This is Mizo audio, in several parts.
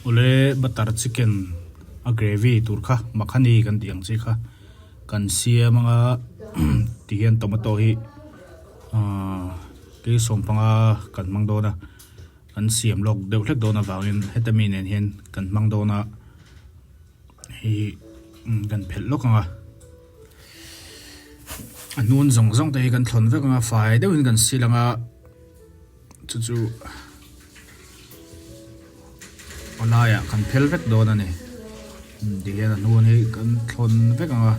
Awle butter chicken a gravy tur kha makhani kan tih ang chi kha kan siam anga ti hian tomato hi ahh keisawm panga kan hmang dawn a kan siam lawk deuh hlek dawn avangin heta mi nen hian kan hmang dawn a hei kan phelh lawk ang a a hnun zawng zawng te hi kan thlawn vek ang a fai deuhin kan sil ang a. Chu chu a laiah kan phel vek dawn a ni tihian a hnun hi kan thlawn vek ang a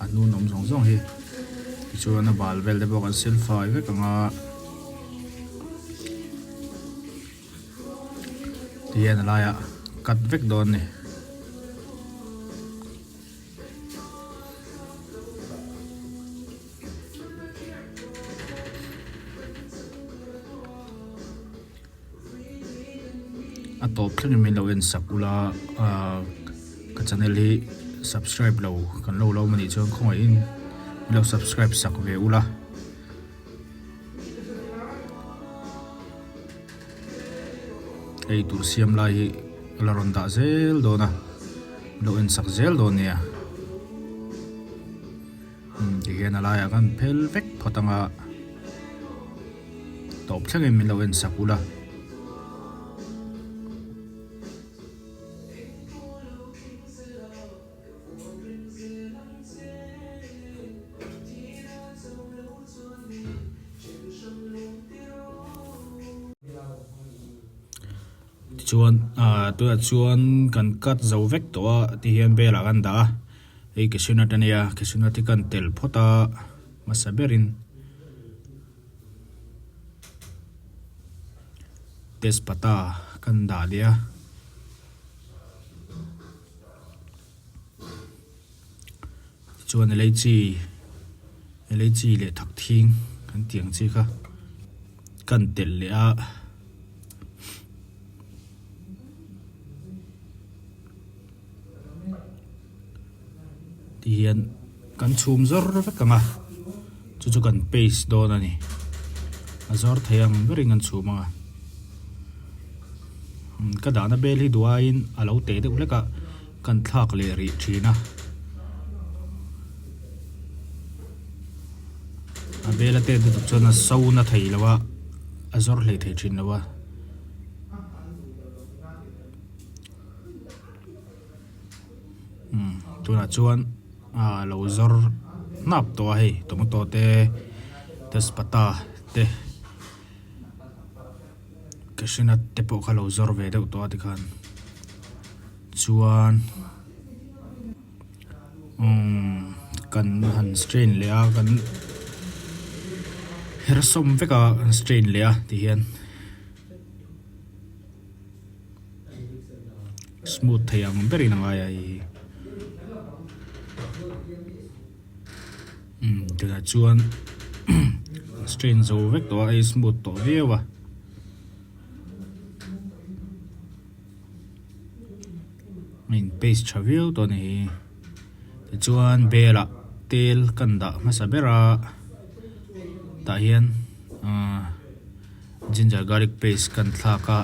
a hnun awm zawng zawng hi tichuan a bal vel te pawh kan sil fai vek ang a tihian a laiah cut vek dawn a ni. A tawp thlengin min lo en sak ula ahh ka channel hi subscribe lo kan lo lo manih chuan khawngaihin min lo subscribe sak ve ula. Ei tur siam lai hi ka la rawn dah zel dawn a lo en sak zel dawn nia umm tihian a laiah khan phel vek phawt anga tawp thlengin min lo en sak ula. Tichuan ah tunah chuan kan cut zo vek tawh a tihian velah kan dah a hei cashew nut a nia cashew nut hi kan tel phawt a hmasa berin tezpata kan dah leh a. Chuan elaichi elaichi leh thak thing kan tih ang chi kha kan telh leh a. Tihian kan chhum zawr vek ang a chu chu kan paste dawn a ni a zawr thei ang berin kan chhum ang a ka dahna bel hi duh aiin a lo teh deuh hlek a. Kan thlak leh rih thin a. A vela te lutuk chuan a so na thei lo a, a zawr hlei thei thin lo a. Umm tunah chuan a lo zawr hnap tawh a hei tomato te tezpata te. Cashew nut te pawh kha lo zawr ve deuh tawh a tikhan chuan umm kan han strain leh a kan her sawm vek a kan strain leh a tihian smooth thei ang berin a ngai a hei hi. Umm tunah chuan strain zo vek tawh a ei smooth tawh viau a a in paste tha viau tawh a ni hi tichuan bel ah tel kan dah hmasa ber a tah hian ahh ginger garlic paste kan thlak a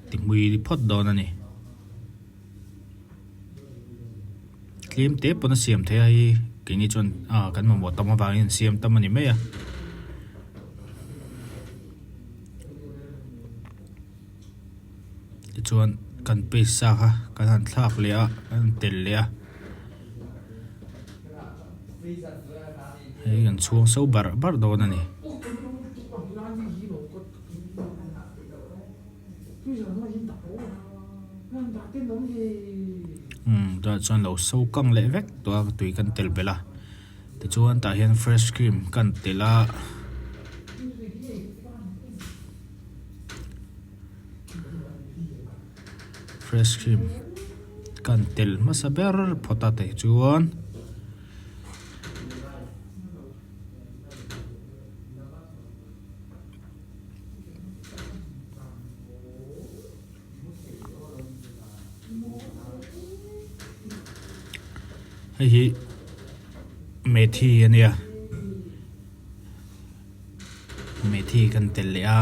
ti hmui phawt dawn a ni. Tlem te pawn a siam theih a hei keini chuan ah kan mamawh tam avangin an siam tam a ni mai a. Tichuan kan paste sa kha kan han thlak leh a kan han telh leh a hei kan chhuang so barh barh dawn a ni. Umm tunah chuan lo so kang leh vek tawh a tui kan tel belh a tichuan tah hian fresh cream kan telh a fresh cream kan telh hmasa ber phawt a tichuan. Hei hi methi a nia methi kan telh leh a.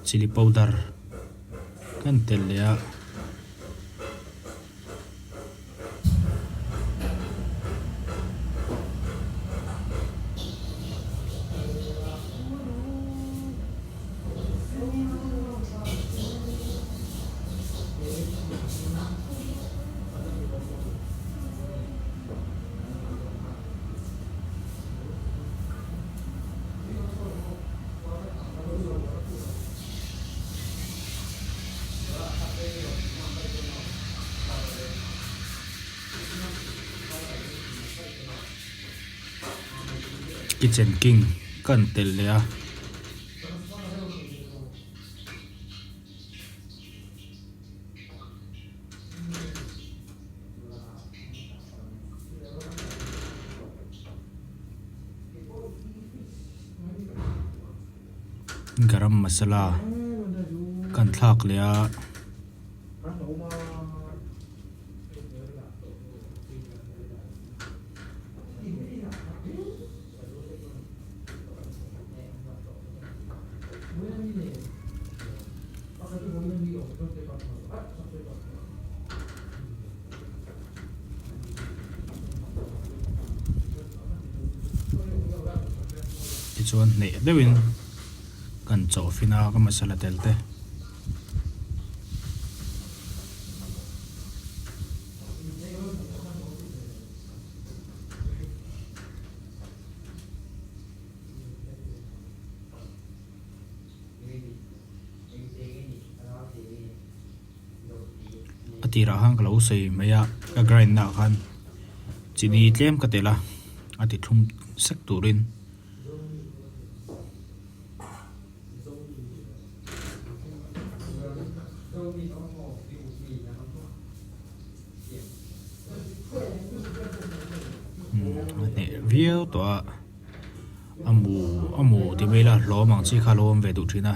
Chilli powder kan telh leh a. Kitchen king kan telh leh a. Garam masala kan thlak leh a. Tichuan hneh deuhin kan chawh fin a ka masala tel te. A tirah khan ka lo sawi mai a ka grind na ah khan chini tlem ka telh a a ti thlum sek turin. A hneh viau tawh a a mu a mu ti mai ila hlawm ang chi kha a lo awm ve duh thin a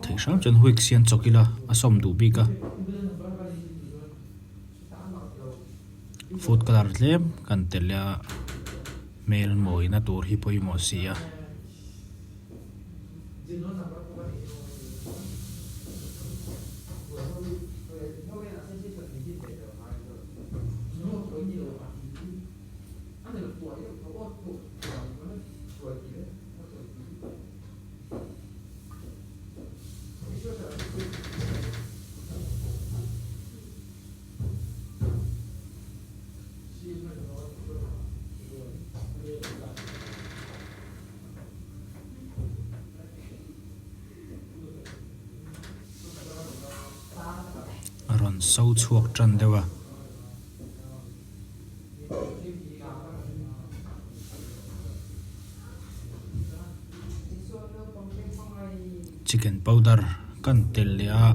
theih hram chuan whisk hian chawk ila a sawm duh bik a food colour tlem kan telh a hmel mawina tur hi pawimawh si a. A rawn so chhuak tan deuh a. Chicken powder kan telh leh a.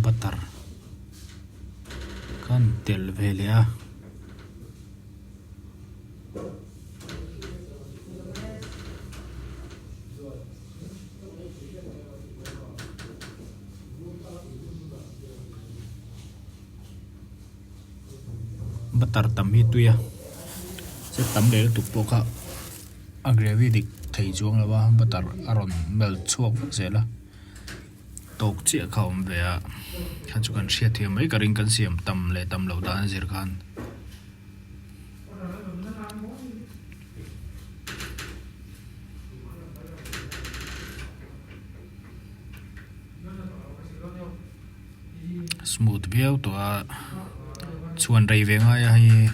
Butter kan telh ve leh a. Butter tam hi tui a se tam leh lutuk pawh kha a gravy dik thei chuang lo a butter a rawn melt chhuak vek zel a tawk chiah kha a awm ve a kha chu kan hriat thiam mai ka ring kan siam tam leh tam loh dan a zir khan. Smooth viau tawh a chhuan rei ve ngai a hei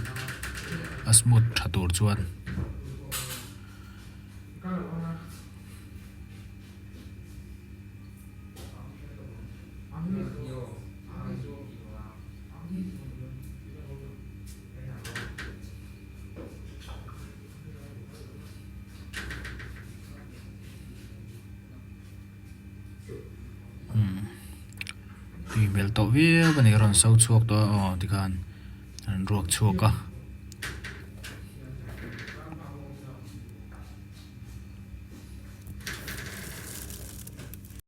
a smooth tha tur chuan. Tui hmel tawh viau a ni a rawn so chhuak tawh a aw tikhan an ruak chhuak a.